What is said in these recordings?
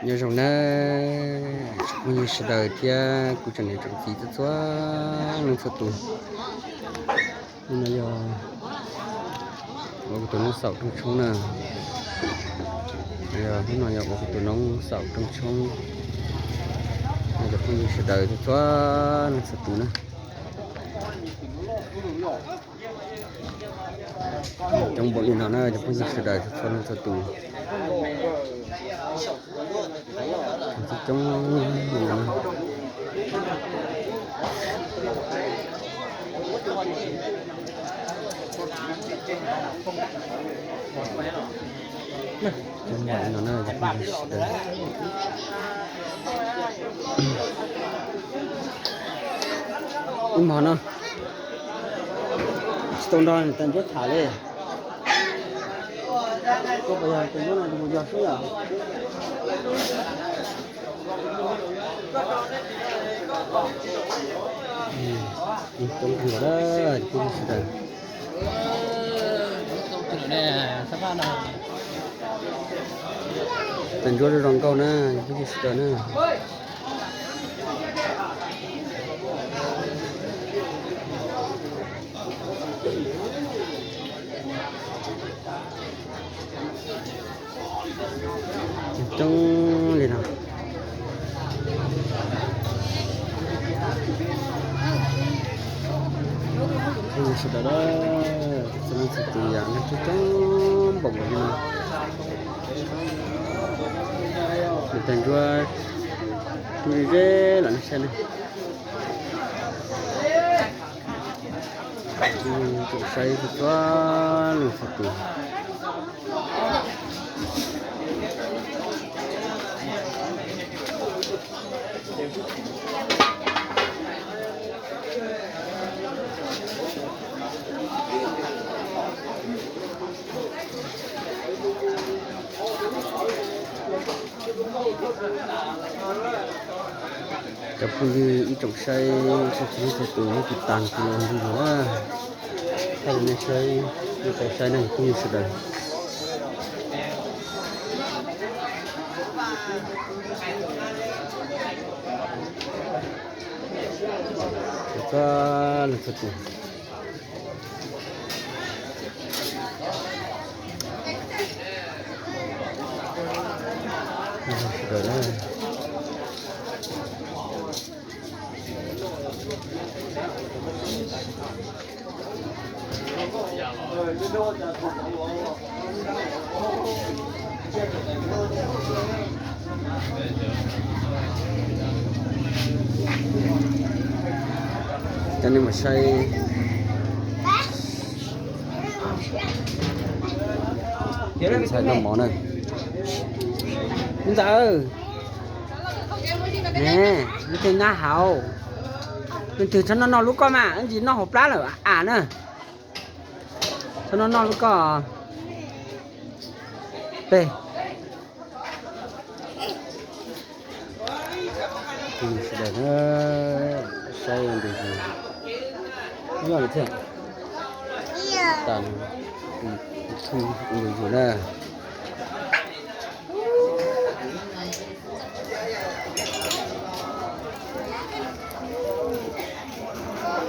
Nyob zoo na, tsoom phooj ywg sawv daws thiab kuv tsoom niam tsoom txiv txhua txhua leej txhua tus. Hnub no yog ua kuv tus noob xaum rooj tshoob na. Yog hnub no yog ua kuv tus noob xaum rooj tshoob, cov phooj ywg sawv daws txhua txhua leej txhua tus na. Coob npaum li no na cov phooj ywg sawv daws txhua leej txhua tus. Coob li no na. Coob npaum li no na cov phooj ywg sawv daws. Ib hmo no tsis tau nrog tais Ntsuab tham li. Koj puas yog tais Ntsuab no, tus yog xwb yom? Coob kawg nkaus na cov phooj ywg sawv daws. Tais Ntsuab zoo zoo nkauj na cov phooj ywg sawv daws na. Coob li no. Phooj ywg sawv daws, txhua leej txhua tus yam coob coob npaum nkaus li no. Tais Ntsuab pw ze ze los nej saib ne. Tsoom saib txhua leej txhua tus. Cov phooj ywg ib tsoom saib txhua leej txhua tus, nej tiv tas kuv los ntxiv los, thaij rau nej saib, nej tau saib na cov phooj ywg sawv daws. Txhua leej txhua tus. Cov nej mus saib ntxhais noj mov na. Ntxawm, ne, leej twg nyab hauv? Leej twg txhob noj noj lub koj mas, ntsis noj hauv plab lawm as na. Txhob noj noj lub koj. Peb sawv daws na, saib ntu zus, ib yog li thiab, tas ntu zus na.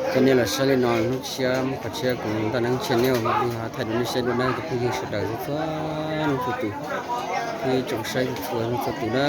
Cov nej los saib li no, hnub tshiab muab qhov tshiab kuv Ntaj Neeb channel li ho thaij rau nej saib dua na cov phooj ywg sawv daws txhua leej txhua tus, ib tsoom saib txhua leej txhua tus na.